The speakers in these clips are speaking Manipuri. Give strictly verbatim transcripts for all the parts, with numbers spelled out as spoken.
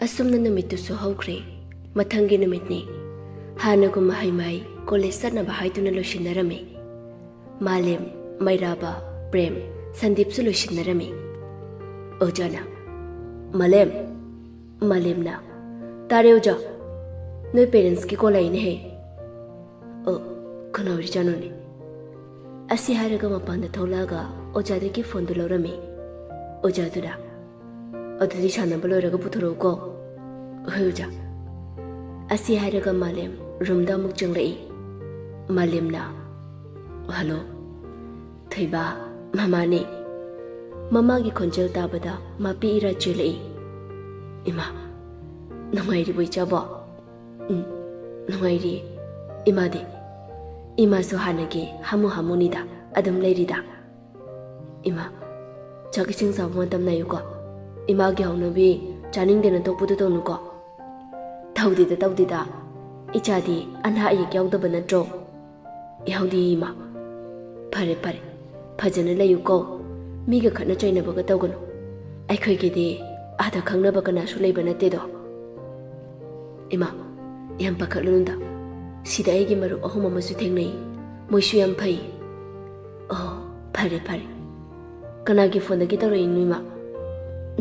ꯑꯁꯨꯝꯅ ꯅꯨꯃꯤꯠꯇꯨꯁꯨ ꯍꯧꯈ꯭ꯔꯦ꯫ ꯃꯊꯪꯒꯤ ꯅꯨꯃꯤꯠꯅꯤ꯫ ꯍꯥꯟꯅꯒꯨꯝ ꯃꯍꯩ ꯃꯍꯩ ꯀꯣꯂꯦꯖ ꯆꯠꯅꯕ ꯍꯥꯏꯗꯨꯅ ꯂꯣꯏꯁꯤꯟꯅꯔꯝꯃꯤ꯫ ꯃꯥꯂꯦꯝ, ꯃꯩꯔꯥꯕ, ꯄ꯭ꯔꯦꯝ, ꯁꯟꯗꯤꯞꯁꯨ ꯂꯣꯏꯁꯤꯟꯅꯔꯝꯃꯤ꯫ ꯑꯣꯖꯥꯅ, "ꯃꯥꯂꯦꯝ!" ꯃꯥꯂꯦꯝꯅ, "ꯇꯥꯔꯦ ꯑꯣꯖꯥ, ꯅꯣꯏ ꯄꯦꯔꯦꯟꯁꯀꯤ ꯀꯣꯜ ꯂꯥꯛꯏꯅꯦꯍꯦ꯫" "ꯑꯣ, ꯀꯅꯥ ꯑꯣꯏꯔꯤꯖꯥꯠꯅꯣꯅꯦ?" ꯑꯁꯤ ꯍꯥꯏꯔꯒ ꯃꯄꯥꯟꯗ ꯊꯣꯛꯂꯛꯑꯒ ꯑꯣꯖꯥꯗꯒꯤ ꯐꯣꯟꯗꯨ ꯂꯧꯔꯝꯃꯤ꯫ ꯑꯣꯖꯥꯗꯨꯅ, "ꯑꯗꯨꯗꯤ ꯁꯥꯟꯅꯕ ꯂꯣꯏꯔꯒ ꯄꯨꯊꯣꯔꯛꯎꯀꯣ꯫" "ꯍꯣꯏ ꯑꯣꯖꯥ꯫" ꯑꯁꯤ ꯍꯥꯏꯔꯒ ꯃꯥꯂꯦꯝ ꯔꯨꯝꯗ ꯑꯃꯨꯛ ꯆꯪꯂꯛꯏ꯫ ꯃꯥꯂꯦꯝꯅ, "ꯍꯜꯂꯣ꯫" "ꯊꯣꯏꯕ, ꯃꯃꯥꯅꯦ꯫" ꯃꯃꯥꯒꯤ ꯈꯣꯟꯖꯦꯜ ꯇꯥꯕꯗ ꯃꯥꯄꯤ ꯏꯔꯥ ꯆꯦꯜꯂꯛꯏ꯫ "ꯏꯃꯥ, ꯅꯨꯡꯉꯥꯏꯔꯤꯕꯣ ꯏꯆꯥꯕꯣ?" "ꯎꯝ, ꯅꯨꯡꯉꯥꯏꯔꯤ꯫ ꯏꯃꯥꯗꯤ?" "ꯏꯃꯥꯁꯨ ꯍꯥꯟꯅꯒꯤ ꯍꯥꯃꯨ ꯍꯥꯃꯨꯅꯤꯗ, ꯑꯗꯨꯝ ꯂꯩꯔꯤꯗ꯫" "ꯏꯃꯥ, ꯆꯥꯛ ꯏꯁꯤꯡ ꯆꯥꯕ ꯃꯇꯝ ꯅꯥꯏꯌꯨꯀꯣ꯫ ꯏꯃꯥꯒꯤ ꯍꯧꯅꯕꯤ ꯆꯥꯅꯤꯡꯗꯦꯅ ꯇꯣꯛꯄꯗꯨ ꯇꯧꯅꯨꯀꯣ꯫" "ꯇꯧꯗꯦꯗ, ꯇꯧꯗꯦꯗ꯫ ꯏꯆꯥꯗꯤ ꯑꯅꯥ ꯑꯌꯦꯛ ꯌꯥꯎꯗꯕ ꯅꯠꯇ꯭ꯔꯣ?" "ꯌꯥꯎꯗꯦ ꯏꯃꯥ꯫" "ꯐꯔꯦ, ꯐꯔꯦ꯫ ꯐꯖꯅ ꯂꯩꯌꯨꯀꯣ꯫ ꯃꯤꯒ ꯈꯠꯅ ꯆꯩꯅꯕꯒ ꯇꯧꯒꯅꯨ꯫ ꯑꯩꯈꯣꯏꯒꯤꯗꯤ ꯑꯥꯗ ꯈꯪꯅꯕ ꯀꯅꯥꯁꯨ ꯂꯩꯕ ꯅꯠꯇꯦꯗꯣ꯫" "ꯏꯃꯥ, ꯌꯥꯝ ꯄꯥꯈꯠꯂꯨꯅꯨꯗ꯫ ꯁꯤꯗ ꯑꯩꯒꯤ ꯃꯔꯨꯞ ꯑꯍꯨꯝ ꯑꯃꯁꯨ ꯊꯦꯡꯅꯩ꯫ ꯃꯣꯏꯁꯨ ꯌꯥꯝ ꯐꯩ꯫" "ꯑꯣ, ꯐꯔꯦ, ꯐꯔꯦ꯫ ꯀꯅꯥꯒꯤ ꯐꯣꯟꯗꯒꯤ ꯇꯧꯔꯛꯏꯅꯣ, ꯏꯃꯥ?"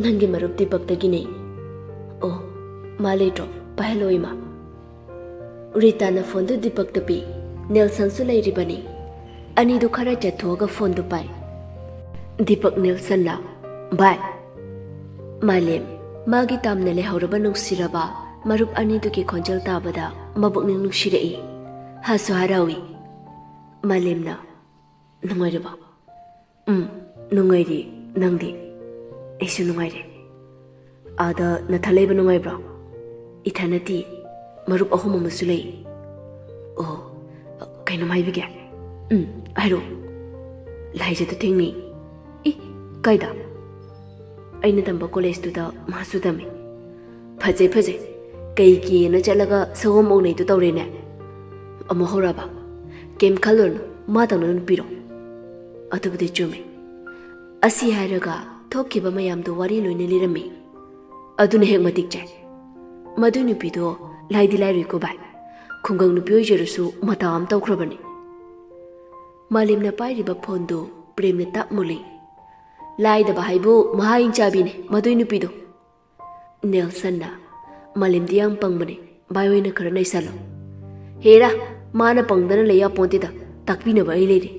"ꯅꯪꯒꯤ ꯃꯔꯨꯞ ꯗꯤꯄꯛꯇꯒꯤꯅꯦ꯫" "ꯑꯣ, ꯃꯥ ꯂꯩꯇ꯭ꯔꯣ? ꯄꯥꯏꯍꯜꯂꯣ, ꯏꯃꯥ꯫" ꯔꯤꯇꯥꯅ ꯐꯣꯟꯗꯨ ꯗꯤꯄꯛꯇ ꯄꯤ꯫ ꯅꯦꯜꯁꯟꯁꯨ ꯂꯩꯔꯤꯕꯅꯤ꯫ ꯑꯅꯤꯗꯨ ꯈꯔ ꯆꯠꯊꯣꯛꯑꯒ ꯐꯣꯟꯗꯨ ꯄꯥꯏ꯫ ꯗꯤꯄꯛ ꯅꯦꯜꯁꯟꯅ, "ꯚꯥꯏ꯫" ꯃꯥꯂꯦꯝ, ꯃꯥꯒꯤ ꯇꯥꯝꯅ ꯂꯩꯍꯧꯔꯕ ꯅꯨꯡꯁꯤꯔꯕ ꯃꯔꯨꯞ ꯑꯅꯤꯗꯨꯒꯤ ꯈꯣꯟꯖꯦꯜ ꯇꯥꯕꯗ ꯃꯕꯨꯛꯅꯤꯡ ꯅꯨꯡꯁꯤꯔꯛꯏ꯫ ꯍꯥꯁꯨ ꯍꯔꯥꯎꯏ꯫ ꯃꯥꯂꯦꯝꯅ, "ꯅꯨꯡꯉꯥꯏꯔꯕ?" "ꯎꯝ, ꯅꯨꯡꯉꯥꯏꯔꯤ꯫ ꯅꯪꯗꯤ?" "ꯑꯩꯁꯨ ꯅꯨꯡꯉꯥꯏꯔꯦ꯫" "ꯑꯥꯗ ꯅꯊꯟ ꯂꯩꯕ ꯅꯨꯡꯉꯥꯏꯕ꯭ꯔꯣ?" "ꯏꯊꯟ ꯅꯠꯇꯦ, ꯃꯔꯨꯞ ꯑꯍꯨꯝ ꯑꯃꯁꯨ ꯂꯩ꯫" "ꯑꯣ, ꯀꯩꯅꯣꯝ ꯍꯥꯏꯕꯤꯒꯦ꯫" "ꯎꯝ, ꯍꯥꯏꯔꯛꯑꯣ꯫" "ꯂꯥꯏꯖꯗꯨ ꯊꯦꯡꯅꯩ꯫" "ꯏ, ꯀꯥꯏꯗ?" "ꯑꯩꯅ ꯇꯝꯕ ꯀꯣꯂꯦꯖꯇꯨꯗ ꯃꯥꯁꯨ ꯇꯝꯃꯤ꯫" "ꯐꯖꯩ, ꯐꯖꯩ꯫ ꯀꯩꯒꯤꯅ ꯆꯠꯂꯒ ꯁꯒꯣꯝ ꯑꯣꯛꯅꯩꯗꯨ ꯇꯧꯔꯦꯅꯦ꯫" "ꯑꯃꯨꯛ ꯍꯧꯔꯕ?" "ꯀꯩꯝ ꯈꯜꯂꯨꯔꯅꯨ, ꯃꯥ ꯇꯧꯅ ꯅꯨꯄꯤꯔꯣ꯫" "ꯑꯗꯨꯕꯨꯗꯤ ꯆꯨꯝꯃꯤ꯫" ꯑꯁꯤ ꯍꯥꯏꯔꯒ ꯊꯣꯛꯈꯤꯕ ꯃꯌꯥꯝꯗꯨ ꯋꯥꯔꯤ ꯂꯣꯏꯅ ꯂꯤꯔꯝꯃꯤ꯫ ꯑꯗꯨꯅ ꯍꯦꯛ ꯃꯇꯤꯛ ꯆꯥꯏ꯫ ꯃꯗꯨꯏ ꯅꯨꯄꯤꯗꯣ ꯂꯥꯏꯗꯤ ꯂꯥꯏꯔꯨꯏꯀꯣ ꯚꯥꯏ, ꯈꯨꯡꯒꯪ ꯅꯨꯄꯤ ꯑꯣꯏꯖꯔꯁꯨ ꯃꯇꯥ ꯑꯃ ꯇꯧꯈ꯭ꯔꯕꯅꯤ꯫ ꯃꯥꯂꯦꯝꯅ ꯄꯥꯏꯔꯤꯕ ꯐꯣꯟꯗꯨ ꯄ꯭ꯔꯦꯝꯅ ꯇꯞ ꯃꯨꯜꯂꯤ꯫ ꯂꯥꯏꯗꯕ ꯍꯥꯏꯕꯨ ꯃꯍꯥ ꯍꯤꯡꯆꯥꯕꯤꯅꯤ ꯃꯗꯨꯏ ꯅꯨꯄꯤꯗꯣ꯫ ꯅꯦꯜꯁꯟꯅ, "ꯃꯥꯂꯦꯝꯗꯤ ꯌꯥꯝ ꯄꯪꯕꯅꯦ, ꯚꯥꯏ ꯑꯣꯏꯅ ꯈꯔ ꯅꯩꯁꯜꯂꯣ"꯫ "ꯍꯦꯔꯥ, ꯃꯥꯅ ꯄꯪꯗꯅ ꯂꯩ ꯌꯥꯄꯣꯟꯇꯦꯗ, ꯇꯥꯛꯄꯤꯅꯕ ꯑꯩ ꯂꯩꯔꯤ"꯫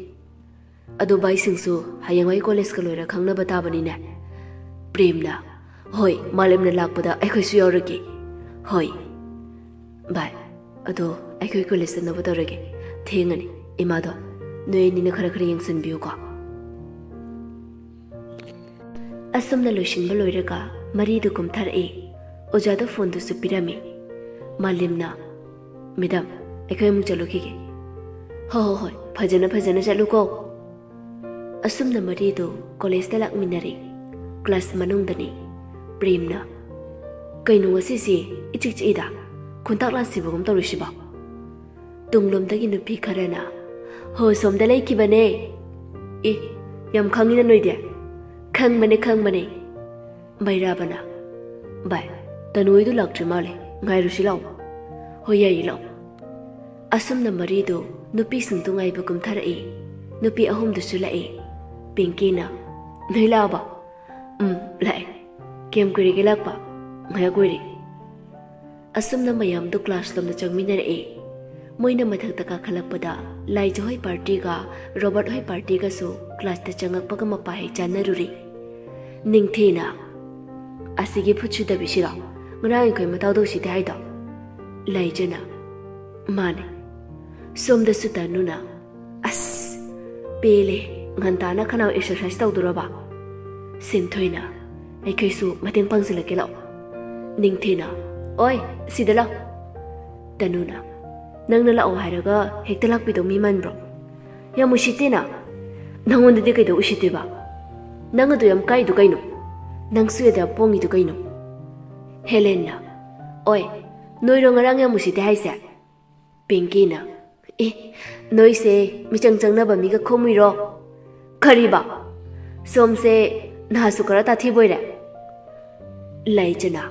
"ꯑꯗꯣ ꯚꯥꯏꯁꯤꯡꯁꯨ ꯍꯌꯦꯡꯋꯥꯏ ꯀꯣꯂꯦꯖꯀ ꯂꯣꯏꯔ ꯈꯪꯅꯕ ꯇꯥꯕꯅꯤꯅꯦ"꯫ ꯄ꯭ꯔꯦꯝꯅ, "ꯍꯣꯏ, ꯃꯥꯂꯦꯝꯅ ꯂꯥꯛꯄꯗ ꯑꯩꯈꯣꯏꯁꯨ ꯌꯥꯎꯔꯒꯦ"꯫ "ꯍꯣꯏ ꯚꯥꯏ, ꯑꯗꯣ ꯑꯩꯈꯣꯏ ꯀꯣꯂꯦꯖ ꯆꯠꯅꯕ ꯇꯧꯔꯒꯦ, ꯊꯦꯡꯉꯅꯤ꯫ ꯏꯃꯥꯗꯣ ꯅꯣꯏ ꯑꯅꯤꯅ ꯈꯔ ꯈꯔ ꯌꯦꯡꯁꯤꯟꯕꯤꯌꯨꯀꯣ"꯫ ꯑꯁꯨꯝꯅ ꯂꯣꯏꯁꯤꯟꯕ ꯂꯣꯏꯔꯒ ꯃꯔꯤꯗꯨ ꯀꯨꯝꯊꯔꯛꯏ꯫ ꯑꯣꯖꯥꯗ ꯐꯣꯟꯗꯨꯁꯨ ꯄꯤꯔꯝꯃꯤ꯫ ꯃꯥꯂꯦꯝꯅ, "ꯃꯦꯗꯥꯝ, ꯑꯩꯈꯣꯏ ꯑꯃꯨꯛ ꯆꯠꯂꯨꯈꯤꯒꯦ"꯫ "ꯍꯣ ꯍꯣ ꯍꯣꯏ, ꯐꯖꯅ ꯐꯖꯅ ꯆꯠꯂꯨꯀꯣ"꯫ ꯑꯁꯨꯝꯅ ꯃꯔꯤꯗꯨ ꯀꯣꯂꯦꯖꯇ ꯂꯥꯛꯃꯤꯟꯅꯔꯦ꯫ ꯀ꯭ꯂꯥꯁ ꯃꯅꯨꯡꯗꯅꯤ꯫ ꯄ꯭ꯔꯦꯝꯅ, "ꯀꯩꯅꯣ ꯉꯁꯤꯁꯤ ꯏꯆꯤꯛ ꯆꯤꯛꯏꯗ, ꯈꯨꯟꯇꯥꯛ ꯂꯥꯟꯁꯤꯕꯒꯨꯝ ꯇꯧꯔꯤꯁꯤꯕꯣ?" ꯇꯨꯡꯂꯣꯝꯗꯒꯤ ꯅꯨꯄꯤ ꯈꯔꯅ, "ꯍꯣ, ꯁꯣꯝꯗ ꯂꯩꯈꯤꯕꯅꯦ"꯫ "ꯑꯦ, ꯌꯥꯝ ꯈꯪꯉꯤꯅ ꯅꯣꯏꯗꯤ"꯫ "ꯈꯪꯕꯅꯦ, ꯈꯪꯕꯅꯦ"꯫ ꯃꯩꯔꯥꯕꯅ, "ꯚꯥꯏ, ꯇꯅꯨ ꯍꯣꯏꯗꯨ ꯂꯥꯛꯇ꯭ꯔꯤ ꯃꯥꯜꯂꯦ, ꯉꯥꯏꯔꯨꯁꯤ ꯂꯥꯛꯑꯣ"꯫ "ꯍꯣꯏ, ꯌꯥꯏꯌꯦ, ꯂꯥꯛꯑꯣ"꯫ ꯑꯁꯨꯝꯅ ꯃꯔꯤꯗꯨ ꯅꯨꯄꯤꯁꯤꯡꯗꯨ ꯉꯥꯏꯕ ꯀꯨꯝꯊꯔꯛꯏ꯫ ꯅꯨꯄꯤ ꯑꯍꯨꯝꯗꯨꯁꯨ ꯂꯥꯛꯏ꯫ ꯄꯤꯡꯀꯤꯅ, "ꯅꯣꯏ ꯂꯥꯛꯑꯕ?" "ꯎꯝ, ꯂꯥꯛꯑꯦ"꯫ "ꯀꯌꯥꯝ ꯀꯨꯏꯔꯒꯦ ꯂꯥꯛꯄ?" "ꯉꯥꯏꯍꯥꯛ ꯑꯣꯏꯔꯦ"꯫ ꯑꯁꯨꯝꯅ ꯃꯌꯥꯝꯗꯨ ꯀ꯭ꯂꯥꯁ ꯂꯣꯝꯗ ꯆꯪꯃꯤꯟꯅꯔꯛꯏ꯫ ꯃꯣꯏꯅ ꯃꯊꯛꯇ ꯀꯥꯈꯠꯂꯛꯄꯗ ꯂꯥꯏꯖ ꯍꯣꯏ ꯄꯥꯔꯇꯤꯒ ꯔꯣꯕꯔꯠ ꯍꯣꯏ ꯄꯥꯔꯇꯤꯒꯁꯨ ꯀ꯭ꯂꯥꯁꯇ ꯆꯪꯉꯛꯄꯒ ꯃꯄꯥ ꯍꯦꯛ ꯆꯥꯟꯅꯔꯨꯔꯤ꯫ ꯅꯤꯡꯊꯤꯅ, "ꯑꯁꯤꯒꯤ ꯐꯨꯠ ꯁꯨꯗꯕꯤꯁꯤꯔꯣ ꯉꯔꯥꯡ ꯑꯩꯈꯣꯏ ꯃꯇꯥꯎꯗ ꯎꯁꯤꯠꯇꯦ ꯍꯥꯏꯗꯣ?" ꯂꯥꯏꯖꯅ, "ꯃꯥꯅꯦ"꯫ ꯁꯣꯝꯗꯁꯨ ꯇꯅꯨꯅ, "ꯑꯁ, ꯄꯦꯜꯂꯦ, ꯉꯟꯇꯥꯅ ꯈꯅꯥꯎ ꯑꯦꯛꯁꯔꯁꯥꯏꯁ ꯇꯧꯗꯣꯔꯕ"꯫ ꯁꯤꯟꯊꯣꯏꯅ, "ꯑꯩꯈꯣꯏꯁꯨ ꯃꯇꯦꯡ ꯄꯥꯡꯁꯤꯜꯂꯛꯀꯦ ꯂꯥꯛꯑꯣ"꯫ ꯅꯤꯡꯊꯤꯅ, "ꯑꯣꯏ, ꯁꯤꯗ ꯂꯥꯛꯑꯣ"꯫ ꯇꯅꯨꯅ, "ꯅꯪꯅ ꯂꯥꯛꯑꯣ ꯍꯥꯏꯔꯒ ꯍꯦꯛꯇ ꯂꯥꯛꯄꯤꯗꯧ ꯃꯤ ꯃꯥꯟꯕ꯭ꯔꯣ? ꯌꯥꯝ ꯎꯁꯤꯠꯇꯦꯅ꯫ ꯅꯪꯉꯣꯟꯗꯗꯤ ꯀꯩꯗꯧ ꯎꯁꯤꯠꯇꯣꯏꯕ? ꯅꯪ ꯑꯗꯨ ꯌꯥꯝ ꯀꯥꯏꯗꯨ ꯀꯩꯅꯣ? ꯅꯪꯁꯨ ꯑꯗꯨ ꯌꯥꯝ ꯄꯣꯡꯉꯤꯗꯨ ꯀꯩꯅꯣ?" ꯍꯦꯂꯦꯟꯅ, "ꯑꯣꯏ, ꯅꯣꯏꯔꯣ ꯉꯔꯥꯡ ꯌꯥꯝ ꯎꯁꯤꯠꯇꯦ ꯍꯥꯏꯁꯦ?" ꯄꯤꯡꯀꯤꯅ, "ꯑꯦ, ꯅꯣꯏꯁꯦ ꯃꯤꯆꯪ ꯆꯪꯅꯕ ꯃꯤꯒ ꯈꯣꯝꯃꯨꯏꯔꯣ? ꯀꯔꯤꯕ? ꯁꯣꯝꯁꯦ ꯅꯍꯥꯁꯨ ꯈꯔ ꯇꯥꯊꯤꯕꯣꯏꯔꯦ"꯫ "ꯂꯥꯏꯖꯅ,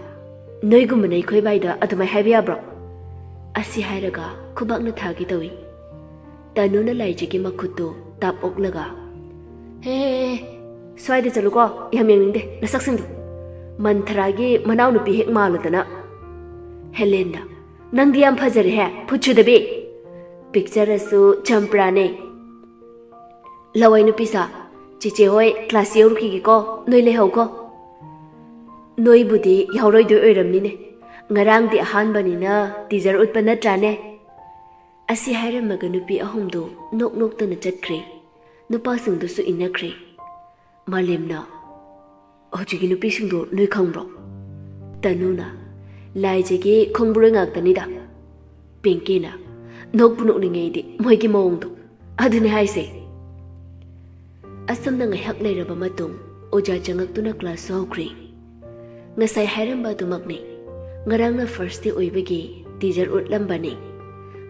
ꯅꯣꯏꯒꯨꯝꯕꯅ ꯑꯩꯈꯣꯏ ꯕꯥꯏꯗ ꯑꯗꯨꯃꯥꯏ ꯍꯥꯏꯕ ꯌꯥꯕ꯭ꯔꯣ?" ꯑꯁꯤ ꯍꯥꯏꯔꯒ ꯈꯨꯕꯥꯛꯅ ꯊꯥꯒꯦ ꯇꯧꯏ꯫ ꯇꯅꯨꯅ ꯂꯥꯏꯖꯒꯤ ꯃꯈꯨꯠꯇꯨ ꯇꯥꯞ ꯑꯣꯛꯂꯒ, "ꯍꯦ, ꯍꯦ, ꯍꯦ, ꯁ꯭ꯋꯥꯏꯗ ꯆꯠꯂꯨꯀꯣ, ꯌꯥꯝ ꯌꯦꯡꯅꯤꯡꯗꯦ ꯅꯁꯛꯁꯤꯡꯗꯣ꯫ ꯃꯟꯊꯔꯥꯒꯤ ꯃꯅꯥꯎꯅꯨꯄꯤ ꯍꯦꯛ ꯃꯥꯜꯂꯗꯅ꯫" ꯍꯦꯂꯦꯟꯅ, "ꯅꯪꯗꯤ ꯌꯥꯝ ꯐꯖꯔꯦꯍꯦ, ꯐꯨꯠꯁꯨꯗꯕꯤ꯫ ꯄꯤꯛꯆꯔꯁꯨ ꯆꯝꯄ꯭ꯔꯥꯅꯦ꯫" "ꯂꯋꯥꯏ ꯅꯨꯄꯤꯁꯥ, ꯆꯦꯆꯦ ꯍꯣꯏ ꯀ꯭ꯂꯥꯁ ꯌꯧꯔꯨꯈꯤꯒꯦꯀꯣ, ꯅꯣꯏ ꯂꯩꯍꯧꯀꯣ꯫" "ꯅꯣꯏꯕꯨꯗꯤ ꯌꯥꯎꯔꯣꯏꯗꯣꯏ ꯑꯣꯏꯔꯝꯅꯤꯅꯦ, ꯉꯔꯥꯡꯗꯤ ꯑꯍꯥꯟꯕꯅꯤꯅ ꯇꯤꯖꯔ ꯎꯠꯄ ꯅꯠꯇ꯭ꯔꯥꯅꯦ?" ꯑꯁꯤ ꯍꯥꯏꯔꯝꯃꯒ ꯅꯨꯄꯤ ꯑꯍꯨꯝꯗꯨ ꯅꯣꯛ ꯅꯣꯛꯇꯅ ꯆꯠꯈ꯭ꯔꯦ꯫ ꯅꯨꯄꯥꯁꯤꯡꯗꯨꯁꯨ ꯏꯟꯅꯈ꯭ꯔꯦ꯫ ꯃꯥꯂꯦꯝꯅ, "ꯍꯧꯖꯤꯛꯀꯤ ꯅꯨꯄꯤꯁꯤꯡꯗꯣ ꯅꯣꯏ ꯈꯪꯕ꯭ꯔꯣ?" ꯇꯅꯨꯅ, "ꯂꯥꯏꯖꯒꯤ ꯈꯣꯡꯕꯨꯔꯣꯏ ꯉꯥꯛꯇꯅꯤꯗ꯫" ꯄꯤꯡꯀꯤꯅ, "ꯅꯣꯛꯄꯨ ꯅꯣꯛꯅꯤꯡꯉꯦ ꯑꯩꯗꯤ ꯃꯣꯏꯒꯤ ꯃꯑꯣꯡꯗꯣ꯫ ꯑꯗꯨꯅꯦ ꯍꯥꯏꯁꯦ꯫" ꯑꯁꯨꯝꯅ ꯉꯥꯏꯍꯥꯛ ꯂꯩꯔꯕ ꯃꯇꯨꯡ ꯑꯣꯖꯥ ꯆꯪꯉꯛꯇꯨꯅ ꯀ꯭ꯂꯥꯁꯁꯨ ꯍꯧꯈ꯭ꯔꯦ꯫ ꯉꯁꯥꯏ ꯍꯥꯏꯔꯝꯕ ꯑꯗꯨꯃꯛꯅꯤ꯫ ꯉꯔꯥꯡꯅ ꯐꯥꯔꯁ ꯗꯦ ꯑꯣꯏꯕꯒꯤ ꯇꯤꯖꯔ ꯎꯠꯂꯝꯕꯅꯤ꯫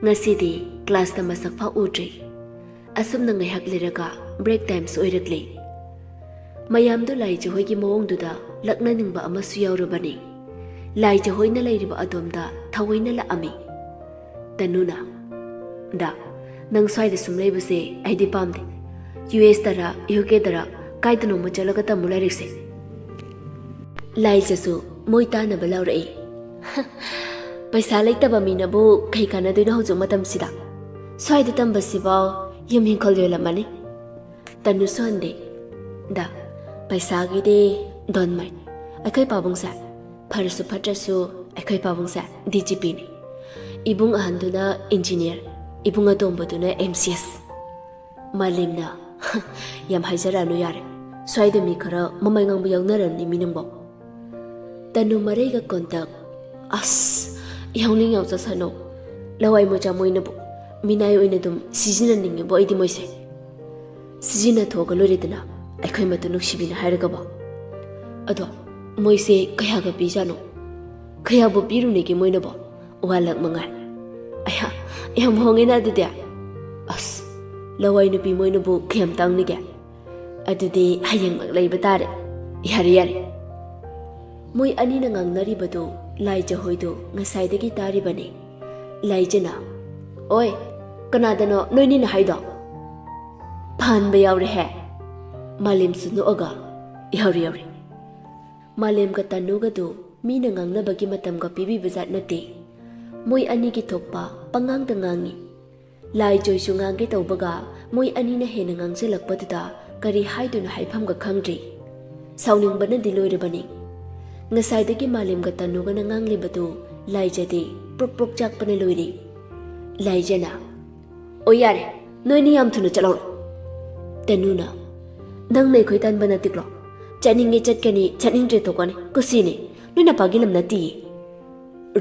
ꯉꯁꯤꯗꯤ ꯀ꯭ꯂꯥꯁꯇ ꯃꯁꯛ ꯐꯥꯎ ꯎꯗ꯭ꯔꯤ꯫ ꯑꯁꯨꯝꯅ ꯉꯥꯏꯍꯥꯛ ꯂꯩꯔꯒ ꯕ꯭ꯔꯦꯛ ꯇꯥꯏꯝꯁꯨ ꯑꯣꯏꯔꯛꯂꯦ꯫ ꯃꯌꯥꯝꯗꯨ ꯂꯥꯏꯖ ꯍꯣꯏꯒꯤ ꯃꯑꯣꯡꯗꯨꯗ ꯂꯛꯅꯅꯤꯡꯕ ꯑꯃꯁꯨ ꯌꯥꯎꯔꯕꯅꯤ꯫ ꯂꯥꯏꯖ ꯍꯣꯏꯅ ꯂꯩꯔꯤꯕ ꯑꯗꯣꯝꯗ ꯊꯑꯣꯏꯅ ꯂꯥꯛꯑꯝꯃꯤ꯫ ꯇꯅꯨꯅ, "ꯗꯥ, ꯅꯪ ꯁ꯭ꯋꯥꯏꯗ ꯁꯨꯝ ꯂꯩꯕꯁꯦ ꯑꯩꯗꯤ ꯄꯥꯝꯗꯦ꯫ ꯌꯨ ꯑꯦꯁꯇꯔ, ꯌꯨ ꯀꯦꯗꯔ, ꯀꯥꯏꯗꯅꯣꯃ ꯆꯠꯂꯒ ꯇꯝꯃꯨ ꯂꯥꯏꯔꯤꯛꯁꯦ꯫" ꯂꯥꯏꯖꯁꯨ ꯃꯣꯏ ꯇꯥꯅꯕ ꯂꯥꯎꯔꯛꯏ꯫ "ꯄꯩꯁꯥ ꯂꯩꯇꯕ ꯃꯤꯅꯕꯨ ꯀꯩ ꯀꯥꯟꯅꯗꯣꯏꯅꯣ ꯍꯧꯖꯤꯛ ꯃꯇꯝꯁꯤꯗ? ꯁ꯭ꯋꯥꯏꯗ ꯇꯝꯕꯁꯤꯐꯥꯎ ꯌꯨꯝ ꯏꯪꯈꯣꯜ ꯌꯣꯜꯂꯝꯃꯅꯤ꯫" ꯇꯅꯨꯁꯨ ꯍꯟꯗꯦ꯫ "ꯗꯥ, ꯄꯩꯁꯥꯒꯤꯗꯤ don't mind꯫ ꯑꯩꯈꯣꯏ ꯄꯥꯕꯨꯡꯁꯦ, ꯐꯔꯁꯨ ꯐꯠꯇ꯭ꯔꯁꯨ ꯑꯩꯈꯣꯏ ꯄꯥꯕꯨꯡꯁꯦ ꯗꯤ ꯖꯤ ꯄꯤꯅꯤ꯫ ꯏꯕꯨꯡ ꯑꯍꯟꯗꯨꯅ ꯏꯟꯖꯤꯅꯤꯌꯔ, ꯏꯕꯨꯡ ꯑꯇꯣꯝꯕꯗꯨꯅ ꯑꯦꯝ ꯁꯤ ꯑꯦꯁ꯫" ꯃꯥꯂꯦꯝꯅ, "ꯌꯥꯝ ꯍꯥꯏꯖꯔꯛꯑꯅꯨ ꯌꯥꯔꯦ꯫ ꯁ꯭ꯋꯥꯏꯗ ꯃꯤ ꯈꯔ ꯃꯃꯩ ꯉꯥꯡꯕ ꯌꯥꯎꯅꯔꯝꯅꯤ ꯃꯤ ꯅꯪꯕꯣ꯫" ꯇꯅꯨ ꯃꯔꯩꯒ ꯀꯣꯟꯇꯛ, "ꯑꯁ, ꯌꯥꯎꯅꯤꯡ ꯌꯥꯎꯖꯁꯅꯨ꯫ ꯂꯋꯥꯏ ꯃꯣꯏꯆꯥ ꯃꯣꯏꯅꯕꯨ ꯃꯤꯅꯥꯏ ꯑꯣꯏꯅ ꯑꯗꯨꯝ ꯁꯤꯖꯤꯟꯅꯅꯤꯡꯉꯤꯕꯣ ꯑꯩꯗꯤ ꯃꯣꯏꯁꯦ꯫ ꯁꯤꯖꯤꯟꯅꯊꯣꯛꯑꯒ ꯂꯣꯏꯔꯦꯗꯅ, ꯑꯩꯈꯣꯏ ꯃꯇꯨ ꯅꯨꯡꯁꯤꯕꯤꯅ ꯍꯥꯏꯔꯒꯕꯣ꯫ ꯑꯗꯣ ꯃꯣꯏꯁꯦ ꯀꯌꯥꯒ ꯄꯤꯖꯥꯠꯅꯣ? ꯀꯌꯥꯕꯨ ꯄꯤꯔꯨꯅꯤꯒꯦ ꯃꯣꯏꯅꯕꯣ? ꯋꯥ ꯂꯥꯛ ꯃꯉꯥꯏ꯫ ꯑꯩꯍꯥ, ꯌꯥꯝ ꯍꯣꯡꯉꯦꯅ ꯑꯗꯨꯗꯤ꯫ ꯑꯁ, ꯂꯋꯥꯏ ꯅꯨꯄꯤ ꯃꯣꯏꯅꯕꯨ ꯀꯌꯥꯝ ꯇꯥꯡꯅꯤꯒꯦ? ꯑꯗꯨꯗꯤ ꯍꯌꯦꯡꯃꯛ ꯂꯩꯕ ꯇꯥꯔꯦ꯫ ꯌꯥꯔꯦ, ꯌꯥꯔꯦ꯫" ꯃꯣꯏ ꯑꯅꯤꯅ ꯉꯥꯡꯅꯔꯤꯕꯗꯨ ꯂꯥꯏꯖ ꯍꯣꯏꯗꯨ ꯉꯁꯥꯏꯗꯒꯤ ꯇꯥꯔꯤꯕꯅꯤ꯫ ꯂꯥꯏꯖꯅ, "ꯑꯣꯏ, ꯀꯅꯥꯗꯅꯣ ꯅꯣꯏꯅꯤꯅ ꯍꯥꯏꯗꯣ?" "ꯐꯍꯟꯕ ꯌꯥꯎꯔꯦꯍꯦ!" ꯃꯥꯂꯦꯝꯁꯨ ꯅꯣꯛꯑꯒ, "ꯌꯥꯎꯔꯦ, ꯌꯥꯎꯔꯦ꯫ ꯃꯥꯂꯦꯝꯒ ꯇꯅꯨꯒꯗꯨ ꯃꯤꯅ ꯉꯥꯡꯅꯕꯒꯤ ꯃꯇꯝꯒ ꯄꯤꯕꯤꯕ ꯖꯥꯠ ꯅꯠꯇꯦ꯫ ꯃꯣꯏ ꯑꯅꯤꯒꯤ ꯊꯣꯛꯄ ꯄꯉꯥꯡꯗ ꯉꯥꯡꯉꯤ꯫ ꯂꯥꯏꯖꯣꯏꯁꯨ ꯉꯥꯡꯒꯦ ꯇꯧꯕꯒ ꯃꯣꯏ ꯑꯅꯤꯅ ꯍꯦꯟꯅ ꯉꯥꯡꯁꯤꯜꯂꯛꯄꯗꯨꯗ ꯀꯔꯤ ꯍꯥꯏꯗꯣꯏꯅꯣ ꯍꯥꯏꯐꯝꯒ ꯈꯪꯗ꯭ꯔꯤ꯫ ꯁꯥꯎꯅꯤꯡꯕꯅꯗꯤ ꯂꯣꯏꯔꯕꯅꯤ꯫ ꯉꯁꯥꯏꯗꯒꯤ ꯃꯥꯂꯦꯝꯒ ꯇꯅꯨꯒꯅ ꯉꯥꯡꯂꯤꯕꯗꯨ ꯂꯥꯏꯖꯗꯤ ꯄ꯭ꯔꯣꯛ ꯄ꯭ꯔꯣꯛ ꯆꯥꯛꯄꯅ ꯂꯣꯏꯔꯤ꯫ ꯂꯥꯏꯖꯅ, "ꯑꯣ ꯌꯥꯔꯦ, ꯅꯣꯏꯅꯤ ꯌꯥꯝ ꯊꯨꯅ ꯆꯠꯍꯧꯔꯣ꯫" ꯇꯅꯨꯅ, "ꯅꯪꯅ ꯑꯩꯈꯣꯏ ꯇꯟꯕ ꯅꯠꯇꯦꯀꯣ? ꯆꯠꯅꯤꯡꯉꯦ ꯆꯠꯀꯅꯤ, ꯆꯠꯅꯤꯡꯗ꯭ꯔꯦ ꯇꯣꯛꯀꯅꯤ, ꯀꯨꯁꯤꯅꯤ꯫ ꯅꯣꯏ ꯅꯄꯥꯒꯤ ꯂꯝ ꯅꯠꯇꯤꯌꯦ꯫"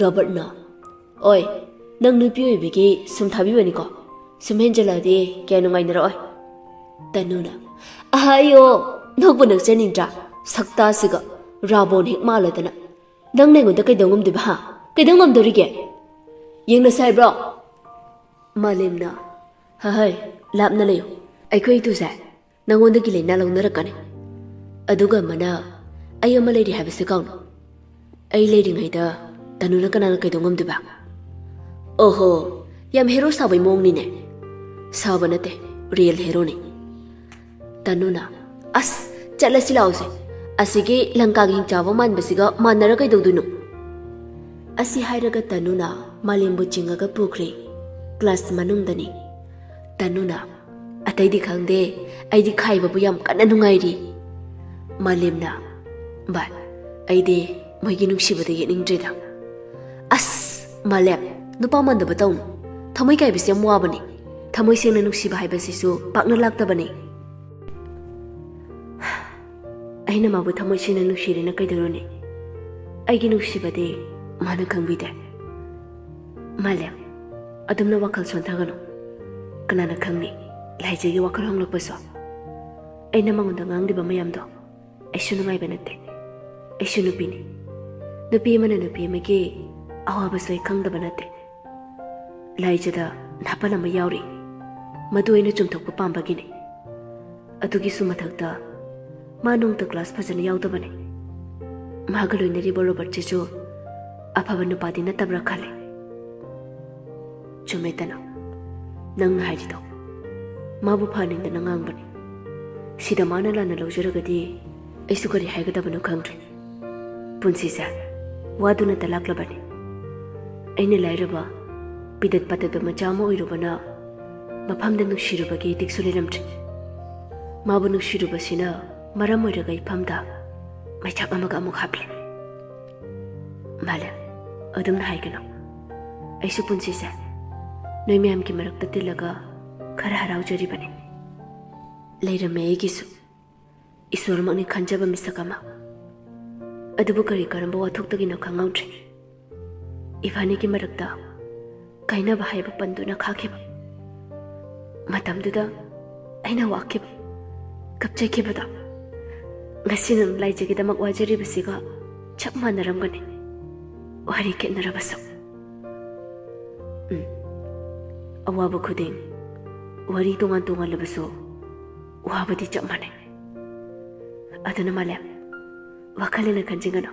ꯔꯣꯕꯔꯠꯅ, "ꯑꯣꯏ, ꯅꯪ ꯅꯨꯄꯤ ꯑꯣꯏꯕꯤꯒꯤ ꯁꯨꯝ ꯊꯥꯕꯤꯕꯅꯤꯀꯣ꯫ ꯁꯨꯝ ꯍꯦꯟꯖꯜꯂꯛꯑꯗꯤ ꯀꯌꯥ ꯅꯨꯡꯉꯥꯏꯅꯔꯛꯑꯣꯏ꯫" ꯇꯅꯨꯅ, "ꯑꯍꯥꯏꯌꯣ, ꯅꯣꯛꯄꯨ ꯅꯣꯛꯆꯅꯤꯡꯗ꯭ꯔꯥ? ꯁꯛꯇꯥꯁꯤꯒ ꯔꯥꯕꯣꯟ ꯍꯦꯛ ꯃꯥꯜꯂꯗꯅ꯫ ꯅꯪꯅ ꯑꯩꯉꯣꯟꯗ ꯀꯩꯗꯧ ꯉꯝꯗꯣꯏꯕ, ꯍꯥ? ꯀꯩꯗꯧ ꯉꯝꯗꯣꯔꯤꯒꯦ? ꯌꯦꯡꯅꯁꯦ ꯍꯥꯏꯕ꯭ꯔꯣ?" ꯃꯥꯂꯦꯝꯅ, "ꯍꯍꯩ, ꯂꯥꯞꯅ ꯂꯩꯌꯨ꯫ ꯑꯩꯈꯣꯏ ꯏꯇꯨꯁꯦ ꯅꯉꯣꯟꯗꯒꯤ ꯂꯥꯏꯅꯥ ꯂꯧꯅꯔꯛꯀꯅꯤ꯫ ꯑꯗꯨꯒ ꯑꯃꯅ, ꯑꯩ ꯑꯃ ꯂꯩꯔꯤ ꯍꯥꯏꯕꯁꯦ ꯀꯥꯎꯅꯨ꯫ ꯑꯩ ꯂꯩꯔꯤꯉꯩꯗ ꯇꯅꯨꯅ ꯀꯅꯥꯅ ꯀꯩꯗꯧ ꯉꯝꯗꯣꯏꯕ?" "ꯑꯣꯍꯣ, ꯌꯥꯝ ꯍꯦꯔꯣ ꯁꯥꯕꯩ ꯃꯑꯣꯡꯅꯤꯅꯦ꯫" "ꯁꯥꯕ ꯅꯠꯇꯦ, ꯔꯤꯌꯦꯜ ꯍꯦꯔꯣꯅꯤ꯫" ꯇꯅꯨꯅ, "ꯑꯁ, ꯆꯠꯂꯁꯤ ꯂꯥꯛꯑꯣꯁꯦ꯫ ꯑꯁꯤꯒꯤ ꯂꯪꯀꯥꯒꯤ ꯍꯤꯡꯆꯥꯕ ꯃꯥꯟꯕꯁꯤꯒ ꯃꯥꯟꯅꯔ ꯀꯩꯗꯧꯗꯣꯏꯅꯣ?" ꯑꯁꯤ ꯍꯥꯏꯔꯒ ꯇꯅꯨꯅ ꯃꯥꯂꯦꯝꯕꯨ ꯆꯤꯡꯉꯒ ꯄꯨꯈ꯭ꯔꯦ꯫ ꯀ꯭ꯂꯥꯁ ꯃꯅꯨꯡꯗꯅꯤ꯫ ꯇꯅꯨꯅ, "ꯑꯇꯩꯗꯤ ꯈꯪꯗꯦ, ꯑꯩꯗꯤ ꯈꯥꯏꯕꯕꯨ ꯌꯥꯝ ꯀꯟꯅ ꯅꯨꯡꯉꯥꯏꯔꯤ꯫" ꯃꯥꯂꯦꯝꯅ, "ꯚꯥꯏ, ꯑꯩꯗꯤ ꯃꯣꯏꯒꯤ ꯅꯨꯡꯁꯤꯕꯗ ꯌꯦꯠꯅꯤꯡꯗ꯭ꯔꯦꯗ꯫" "ꯑꯁ, ꯃꯥꯂꯦꯝ, ꯅꯨꯄꯥ ꯃꯥꯟꯗꯕ ꯇꯧꯅꯨ꯫ ꯊꯃꯣꯏ ꯀꯥꯏꯕꯁꯤ ꯌꯥꯝ ꯋꯥꯕꯅꯤ꯫ ꯊꯃꯣꯏ ꯁꯦꯡꯅ ꯅꯨꯡꯁꯤꯕ ꯍꯥꯏꯕꯁꯤꯁꯨ ꯄꯥꯛꯅ ꯂꯥꯛꯇꯕꯅꯤ꯫" "ꯑꯩꯅ ꯃꯥꯕꯨ ꯊꯃꯣꯏ ꯁꯦꯡꯅ ꯅꯨꯡꯁꯤꯔꯦꯅ ꯀꯩꯗꯧꯔꯨꯅꯤ? ꯑꯩꯒꯤ ꯅꯨꯡꯁꯤꯕꯗꯤ ꯃꯥꯅ ꯈꯪꯕꯤꯗꯦ꯫" "ꯃꯥꯂꯦꯝ, ꯑꯗꯨꯝꯅ ꯋꯥꯈꯜ ꯁꯣꯟꯊꯒꯅꯨ꯫ ꯀꯅꯥꯅ ꯈꯪꯅꯤ, ꯂꯥꯏꯖꯒꯤ ꯋꯥꯈꯜ ꯍꯣꯡꯂꯛꯄꯁꯨ꯫ ꯑꯩꯅ ꯃꯉꯣꯟꯗ ꯉꯥꯡꯂꯤꯕ ꯃꯌꯥꯝꯗꯣ ꯑꯩꯁꯨ ꯅꯨꯡꯉꯥꯏꯕ ꯅꯠꯇꯦ꯫ ꯑꯩꯁꯨ ꯅꯨꯄꯤꯅꯤ꯫ ꯅꯨꯄꯤ ꯑꯃꯅ ꯅꯨꯄꯤ ꯑꯃꯒꯤ ꯑꯋꯥꯕꯁꯨ ꯑꯩ ꯈꯪꯗꯕ ꯅꯠꯇꯦ꯫ ꯂꯥꯏꯖꯗ ꯅꯥꯄꯜ ꯑꯃ ꯌꯥꯎꯔꯤ꯫ ꯃꯗꯨ ꯑꯩꯅ ꯆꯨꯝꯊꯣꯛꯄ ꯄꯥꯝꯕꯒꯤꯅꯤ꯫ ꯑꯗꯨꯒꯤꯁꯨ ꯃꯊꯛꯇ ꯃꯥ ꯅꯣꯡꯇ ꯀ꯭ꯂꯥꯁ ꯐꯖꯅ ꯌꯥꯎꯗꯕꯅꯤ꯫" ꯃꯥꯒ ꯂꯣꯏꯅꯔꯤꯕ ꯔꯣꯕꯔꯠꯁꯤꯁꯨ ꯑꯐꯕ ꯅꯨꯄꯥꯗꯤ ꯅꯠꯇꯕ꯭ꯔꯥ ꯈꯜꯂꯦ꯫ ꯆꯨꯝꯃꯦ ꯇꯅꯨ, ꯅꯪꯅ ꯍꯥꯏꯔꯤꯗꯣ꯫ ꯃꯥꯕꯨ ꯐꯍꯟꯅꯤꯡꯗꯅ ꯉꯥꯡꯕꯅꯤ꯫ ꯁꯤꯗ ꯃꯥꯅ ꯂꯥꯟꯅ ꯂꯧꯖꯔꯒꯗꯤ ꯑꯩꯁꯨ ꯀꯔꯤ ꯍꯥꯏꯒꯗꯕꯅꯣ ꯈꯪꯗ꯭ꯔꯦ꯫ ꯄꯨꯟꯁꯤꯁꯦ ꯋꯥꯗꯨꯅꯇ ꯂꯥꯛꯂꯕꯅꯤ꯫ ꯑꯩꯅ ꯂꯥꯏꯔꯕ, ꯄꯤꯗꯠ ꯄꯥꯗꯠꯄ ꯃꯆꯥ ꯑꯃ ꯑꯣꯏꯔꯨꯕꯅ ꯃꯐꯝꯗ ꯅꯨꯡꯁꯤꯔꯨꯕꯒꯤ ꯏꯇꯤꯛꯁꯨ ꯂꯩꯔꯝꯗ꯭ꯔꯦ꯫ ꯃꯥꯕꯨ ꯅꯨꯡꯁꯤꯔꯨꯕꯁꯤꯅ ꯃꯔꯝ ꯑꯣꯏꯔꯒ ꯏꯐꯝꯗ ꯃꯩꯆꯥꯛ ꯑꯃꯒ ꯑꯃꯨꯛ ꯍꯥꯞꯂꯦ꯫ ꯃꯥꯂꯦꯝ, ꯑꯗꯨꯝꯅ ꯍꯥꯏꯒꯅꯨ꯫ ꯑꯩꯁꯨ ꯄꯨꯟꯁꯤꯁꯦ ꯅꯣꯏ ꯃꯌꯥꯝꯒꯤ ꯃꯔꯛꯇ ꯇꯤꯜꯂꯒ ꯈꯔ ꯍꯔꯥꯎꯖꯔꯤꯕꯅꯤ꯫ ꯂꯩꯔꯝꯃꯦ ꯑꯩꯒꯤꯁꯨ꯫ ꯏꯁꯣꯔꯃꯛꯅꯤ ꯈꯟꯖꯕ ꯃꯤꯁꯛ ꯑꯃ꯫ ꯑꯗꯨꯕꯨ ꯀꯔꯤ ꯀꯔꯝꯕ ꯋꯥꯊꯣꯛꯇꯒꯤꯅꯣ ꯈꯪꯍꯧꯗ꯭ꯔꯦ, ꯏꯕꯥꯅꯤꯒꯤ ꯃꯔꯛꯇ ꯀꯥꯏꯅꯕ ꯍꯥꯏꯕ ꯄꯟꯗꯨꯅ ꯈꯥꯈꯤꯕ꯫ ꯃꯇꯝꯗꯨꯗ ꯑꯩꯅ ꯋꯥꯈꯤꯕ, ꯀꯞꯆꯈꯤꯕꯗꯣ ꯉꯁꯤ ꯅꯪ ꯂꯥꯏꯖꯒꯤꯗꯃꯛ ꯋꯥꯖꯔꯤꯕꯁꯤꯒ ꯆꯞ ꯃꯥꯟꯅꯔꯝꯒꯅꯤ, ꯋꯥꯔꯤ ꯈꯦꯠꯅꯔꯕꯁꯨ꯫ ꯎꯝ, ꯑꯋꯥꯕ ꯈꯨꯗꯤꯡ ꯋꯥꯔꯤ ꯇꯣꯉꯥꯟ ꯇꯣꯉꯥꯟꯂꯕꯁꯨ ꯋꯥꯕꯗꯤ ꯆꯞ ꯃꯥꯟꯅꯩ꯫ ꯑꯗꯨꯅ ꯃꯥꯂꯦꯝ, ꯋꯥꯈꯜ ꯍꯦꯟꯅ ꯈꯟꯖꯤꯟꯒꯅꯨ꯫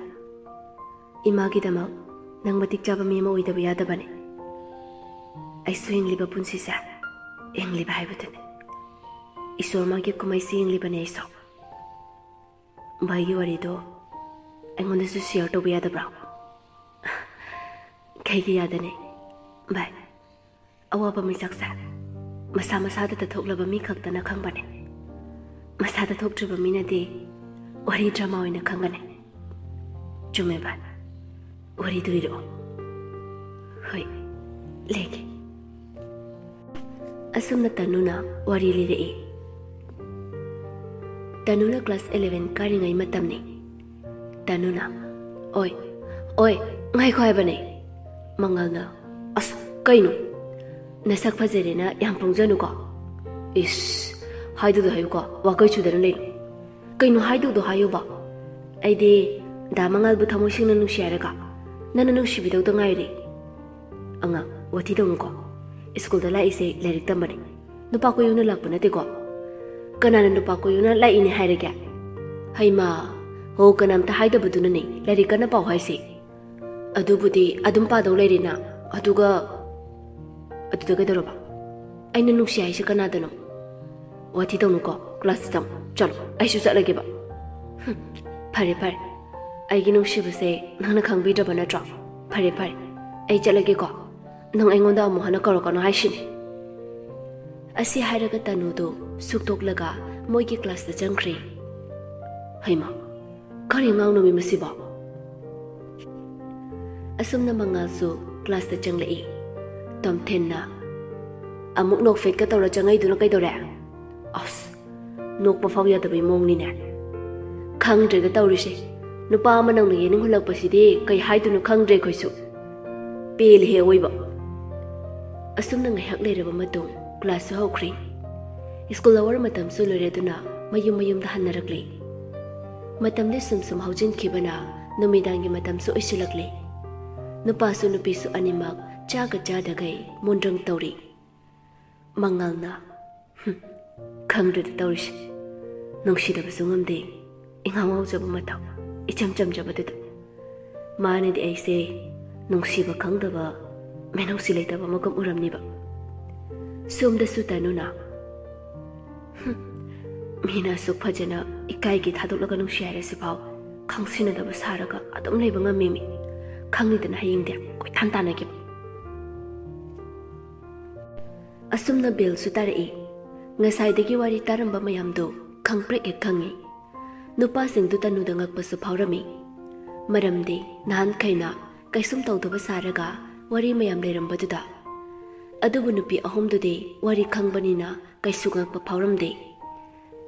ꯏꯃꯥꯒꯤꯗꯃꯛ ꯅꯪ ꯃꯇꯤꯛ ꯆꯥꯕ ꯃꯤ ꯑꯃ ꯑꯣꯏꯗꯕ ꯌꯥꯗꯕꯅꯤ꯫ ꯑꯩꯁꯨ ꯍꯤꯡꯂꯤꯕ ꯄꯨꯟꯁꯤꯁꯦ ꯍꯤꯡꯂꯤꯕ ꯍꯥꯏꯕꯗꯨꯅꯤ꯫ ꯏꯁꯣꯔ ꯃꯥꯒꯤ ꯀꯨꯝꯍꯩꯁꯤ ꯌꯦꯡꯂꯤꯕꯅꯤ ꯑꯩꯁꯨ꯫ ꯚꯥꯏꯒꯤ ꯋꯥꯔꯤꯗꯣ ꯑꯩꯉꯣꯟꯗꯁꯨ ꯁꯤꯌꯔ ꯇꯧꯕ ꯌꯥꯗꯕ꯭ꯔꯣ? ꯀꯩꯒꯤ ꯌꯥꯗꯅꯤ? ꯚꯥꯏ, ꯑꯋꯥꯕ ꯃꯩꯁꯥꯛꯁꯦ ꯃꯁꯥ ꯃꯁꯥꯗꯇ ꯊꯣꯛꯂꯕ ꯃꯤ ꯈꯛꯇꯅ ꯈꯪꯕꯅꯦ꯫ ꯃꯁꯥꯗ ꯊꯣꯛꯇ꯭ꯔꯤꯕ ꯃꯤꯅꯗꯤ ꯋꯥꯔꯤ ꯗ꯭ꯔꯃꯥ ꯑꯣꯏꯅ ꯈꯪꯒꯅꯤ꯫ ꯆꯨꯝꯃꯦ ꯚꯥꯏ, ꯋꯥꯔꯤꯗꯨ ꯂꯤꯔꯛꯑꯣ꯫ ꯍꯣꯏ, ꯂꯩꯒꯦ꯫ ꯑꯁꯨꯝꯅ ꯇꯅꯨꯅ ꯋꯥꯔꯤ ꯂꯤꯔꯛꯏ꯫ ꯇꯅꯨꯅ ꯀ꯭ꯂꯥꯁ ꯑꯦꯂꯦꯚꯦꯟ ꯀꯥꯔꯤꯉꯩ ꯃꯇꯝꯅꯤ꯫ ꯇꯅꯨꯅ, "ꯑꯣꯏ, ꯑꯣꯏ, ꯉꯥꯏꯈꯣ ꯍꯥꯏꯕꯅꯦ!" ꯃꯉꯥꯜꯅ, "ꯑꯁ, ꯀꯩꯅꯣ? ꯅꯁꯛ ꯐꯖꯔꯦꯅ ꯌꯥꯝ ꯄꯣꯡꯖꯅꯨꯀꯣ꯫ ꯏꯁ, ꯍꯥꯏꯗꯨꯗꯣ ꯍꯥꯏꯌꯨꯀꯣ, ꯋꯥꯀꯩ ꯁꯨꯗꯅ ꯂꯩꯅꯨ꯫ ꯀꯩꯅꯣ ꯍꯥꯏꯗꯨꯗꯣ ꯍꯥꯏꯌꯨꯕ꯫ ꯑꯩꯗꯤ ꯗꯥ ꯃꯉꯥꯜꯕꯨ ꯊꯃꯣꯏ ꯁꯦꯡꯅ ꯅꯨꯡꯁꯤ ꯍꯥꯏꯔꯒ ꯅꯪꯅ ꯅꯨꯡꯁꯤꯕꯤꯗꯧꯗ ꯉꯥꯏꯔꯦ꯫ ꯑꯉꯥꯡ, ꯋꯥꯊꯤ ꯇꯧꯅꯨꯀꯣ꯫ ꯁ꯭ꯀꯨꯜꯗ ꯂꯥꯛꯏꯁꯦ ꯂꯥꯏꯔꯤꯛ ꯇꯝꯕꯅꯦ꯫ ꯅꯨꯄꯥ ꯀꯣꯏꯌꯨꯅ ꯂꯥꯛꯄ ꯅꯠꯇꯦꯀꯣ꯫ ꯀꯅꯥꯅ ꯅꯨꯄꯥ ꯀꯣꯏꯌꯨꯅ ꯂꯥꯛꯏꯅꯦ ꯍꯥꯏꯔꯒꯦ? ꯍꯩꯃꯥ, ꯍꯣ, ꯀꯅꯥꯝꯇ ꯍꯥꯏꯗꯕꯗꯨꯅꯅꯦ ꯂꯥꯏꯔꯤꯛ ꯀꯟꯅ ꯄꯥꯎ ꯍꯥꯏꯁꯦ꯫ ꯑꯗꯨꯕꯨꯗꯤ ꯑꯗꯨꯝ ꯄꯥꯗꯧ ꯂꯩꯔꯦꯅ꯫ ꯑꯗꯨꯒ ꯑꯗꯨꯗ ꯀꯩꯗꯧꯔꯕ? ꯑꯩꯅ ꯅꯨꯡꯁꯤ ꯍꯥꯏꯁꯦ ꯀꯅꯥꯗꯅꯣ? ꯋꯥꯊꯤ ꯇꯧꯅꯨꯀꯣ, ꯀ꯭ꯂꯥꯁꯇ ꯆꯪꯉꯣ꯫ ꯆꯠꯂꯣ, ꯑꯩꯁꯨ ꯆꯠꯂꯒꯦꯕ꯫ ꯍꯨꯝ, ꯐꯔꯦ ꯐꯔꯦ, ꯑꯩꯒꯤ ꯅꯨꯡꯁꯤꯕꯁꯦ ꯅꯪꯅ ꯈꯪꯕꯤꯗ꯭ꯔꯕ ꯅꯠꯇ꯭ꯔꯣ? ꯐꯔꯦ ꯐꯔꯦ, ꯑꯩ ꯆꯠꯂꯒꯦꯀꯣ꯫ ꯅꯪ ꯑꯩꯉꯣꯟꯗ ꯑꯃꯨꯛ ꯍꯟꯅ ꯀꯧꯔꯛꯀꯅꯨ ꯍꯥꯏꯁꯤꯅꯤ꯫ ꯑꯁꯤ ꯍꯥꯏꯔꯒ ꯇꯅꯨꯗꯨ ꯁꯨꯛꯇꯣꯛꯂꯒ ꯃꯣꯏꯒꯤ ꯀ꯭ꯂꯥꯁꯇ ꯆꯪꯈ꯭ꯔꯦ꯫ ꯍꯩꯃꯥ, ꯀꯔꯤ ꯑꯉꯥꯡꯅꯣꯃꯤ ꯃꯁꯤꯕꯣ? ꯑꯁꯨꯝꯅ ꯃꯉꯥꯜꯁꯨ ꯀ꯭ꯂꯥꯁꯇ ꯆꯪꯂꯛꯏ꯫ ꯇꯣꯝꯊꯤꯟꯅ, "ꯑꯃꯨꯛ ꯅꯣꯛꯐꯦꯠꯀ ꯇꯧꯔ ꯆꯪꯉꯛꯏꯗꯨꯅ ꯀꯩꯗꯧꯔꯦ?" ꯑꯁ, ꯅꯣꯛꯄ ꯐꯥꯎ ꯌꯥꯗꯕꯩ ꯃꯑꯣꯡꯅꯤꯅꯦ꯫ ꯈꯪꯗ꯭ꯔꯦꯗ ꯇꯧꯔꯤꯁꯦ, ꯅꯨꯄꯥ ꯑꯃ ꯅꯧꯅ ꯌꯦꯅꯤꯡ ꯍꯨꯜꯂꯛꯄꯁꯤꯗꯤ ꯀꯩ ꯍꯥꯏꯗꯣꯏꯅꯣ ꯈꯪꯗ꯭ꯔꯦ ꯑꯩꯈꯣꯏꯁꯨ꯫ ꯄꯦꯜꯂꯦꯍꯦ ꯑꯑꯣꯏꯕ꯫ ꯑꯁꯨꯝꯅ ꯉꯥꯏꯍꯥꯛ ꯂꯩꯔꯕ ꯃꯇꯨꯡ ꯀ꯭ꯂꯥꯁꯁꯨ ꯍꯧꯈ꯭ꯔꯦ꯫ ꯁ꯭ꯀꯨꯜ ꯑꯋꯥꯔ ꯃꯇꯝꯁꯨ ꯂꯣꯏꯔꯦ, ꯑꯗꯨꯅ ꯃꯌꯨꯝ ꯃꯌꯨꯝꯗ ꯍꯟꯅꯔꯛꯂꯦ꯫ ꯃꯇꯝꯗꯤ ꯁꯨꯝ ꯁꯨꯝ ꯍꯧꯖꯤꯟꯈꯤꯕꯅ ꯅꯨꯃꯤꯗꯥꯡꯒꯤ ꯃꯇꯝꯁꯨ ꯑꯣꯏꯁꯤꯜꯂꯛꯂꯦ꯫ ꯅꯨꯄꯥꯁꯨ ꯅꯨꯄꯤꯁꯨ ꯑꯅꯤꯃꯛ ꯆꯥꯒ ꯆꯥꯗꯈꯩ ꯃꯨꯟꯗ꯭ꯔꯪ ꯇꯧꯔꯤ꯫ ꯃꯉꯥꯜꯅ, "ꯍꯨꯝ, ꯈꯪꯗ꯭ꯔꯦꯗ ꯇꯧꯔꯤꯁꯦ꯫ ꯅꯨꯡꯁꯤꯗꯕꯁꯨ ꯉꯝꯗꯦ, ꯏꯉꯥꯎ ꯉꯥꯎꯖꯕ ꯃꯇꯧ, ꯏꯆꯝ ꯆꯝꯖꯕꯗꯨꯗ꯫ ꯃꯥꯅꯗꯤ ꯑꯩꯁꯦ ꯅꯨꯡꯁꯤꯕ ꯈꯪꯗꯕ, ꯃꯤꯅꯨꯡꯁꯤ ꯂꯩꯇꯕ ꯑꯃꯒꯨꯝ ꯎꯔꯝꯅꯤꯕ꯫" ꯁꯣꯝꯗꯁꯨ ꯇꯅꯨꯅ, "ꯍꯨꯝ, ꯃꯤꯅ ꯑꯁꯨꯛ ꯐꯖꯅ ꯏꯀꯥꯏꯒꯤ ꯊꯥꯗꯣꯛꯂꯒ ꯅꯨꯡꯁꯤ ꯍꯥꯏꯔꯁꯤꯐꯥꯎ ꯈꯪꯁꯤꯟꯅꯗꯕ ꯁꯥꯔꯒ ꯑꯗꯨꯝ ꯂꯩꯕ ꯉꯝꯃꯤꯃꯤ꯫ ꯈꯪꯉꯤꯗꯅ ꯍꯌꯦꯡꯗꯤ ꯀꯣꯏꯇꯥꯟ ꯇꯥꯟꯅꯈꯤꯕ꯫" ꯑꯁꯨꯝꯅ ꯕꯦꯜꯁꯨ ꯇꯥꯔꯛꯏ꯫ ꯉꯁꯥꯏꯗꯒꯤ ꯋꯥꯔꯤ ꯇꯥꯔꯝꯕ ꯃꯌꯥꯝꯗꯨ ꯈꯪꯄ꯭ꯔꯦꯛ ꯍꯦꯛ ꯈꯪꯉꯤ꯫ ꯅꯨꯄꯥꯁꯤꯡꯗꯨ ꯇꯅꯨꯗ ꯉꯛꯄꯁꯨ ꯐꯥꯎꯔꯝꯃꯤ꯫ ꯃꯔꯝꯗꯤ ꯅꯍꯥꯟꯈꯩꯅ ꯀꯩꯁꯨꯝ ꯇꯧꯗꯕ ꯁꯥꯔꯒ ꯋꯥꯔꯤ ꯃꯌꯥꯝ ꯂꯩꯔꯝꯕꯗꯨꯗ꯫ ꯑꯗꯨꯕꯨ ꯅꯨꯄꯤ ꯑꯍꯨꯝꯗꯨꯗꯤ ꯋꯥꯔꯤ ꯈꯪꯕꯅꯤꯅ ꯀꯩꯁꯨ ꯉꯛꯄ ꯐꯥꯎꯔꯝꯗꯦ꯫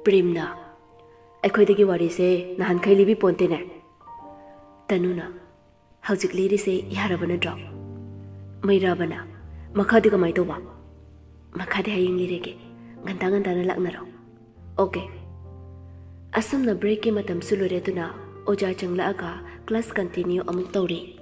ꯄ꯭ꯔꯦꯝꯅ, "ꯑꯩꯈꯣꯏꯗꯒꯤ ꯋꯥꯔꯤꯁꯦ ꯅꯍꯥꯟꯈꯩ ꯂꯤꯕꯤ ꯄꯣꯟꯇꯦꯅꯦ꯫" ꯇꯅꯨꯅ, "ꯍꯧꯖꯤꯛ ꯂꯤꯔꯤꯁꯦ ꯌꯥꯔꯕ ꯅꯠꯇ꯭ꯔꯣ?" ꯃꯩꯔꯥꯕꯅ, "ꯃꯈꯥꯗꯤ ꯀꯃꯥꯏ ꯇꯧꯕ?" "ꯃꯈꯥꯗꯤ ꯍꯌꯦꯡ ꯂꯤꯔꯒꯦ, ꯉꯟꯇꯥ ꯉꯟꯇꯥꯅ ꯂꯥꯛꯅꯔꯣ꯫" "ꯑꯣꯀꯦ꯫" ꯑꯁꯨꯝꯅ ꯕ꯭ꯔꯦꯛꯀꯤ ꯃꯇꯝꯁꯨ ꯂꯣꯏꯔꯦ, ꯑꯗꯨꯅ ꯑꯣꯖꯥ ꯆꯪꯂꯛꯑꯒ ꯀ꯭ꯂꯥꯁ ꯀꯟꯇꯤꯅ꯭ꯌꯨ ꯑꯃꯨꯛ ꯇꯧꯔꯤ꯫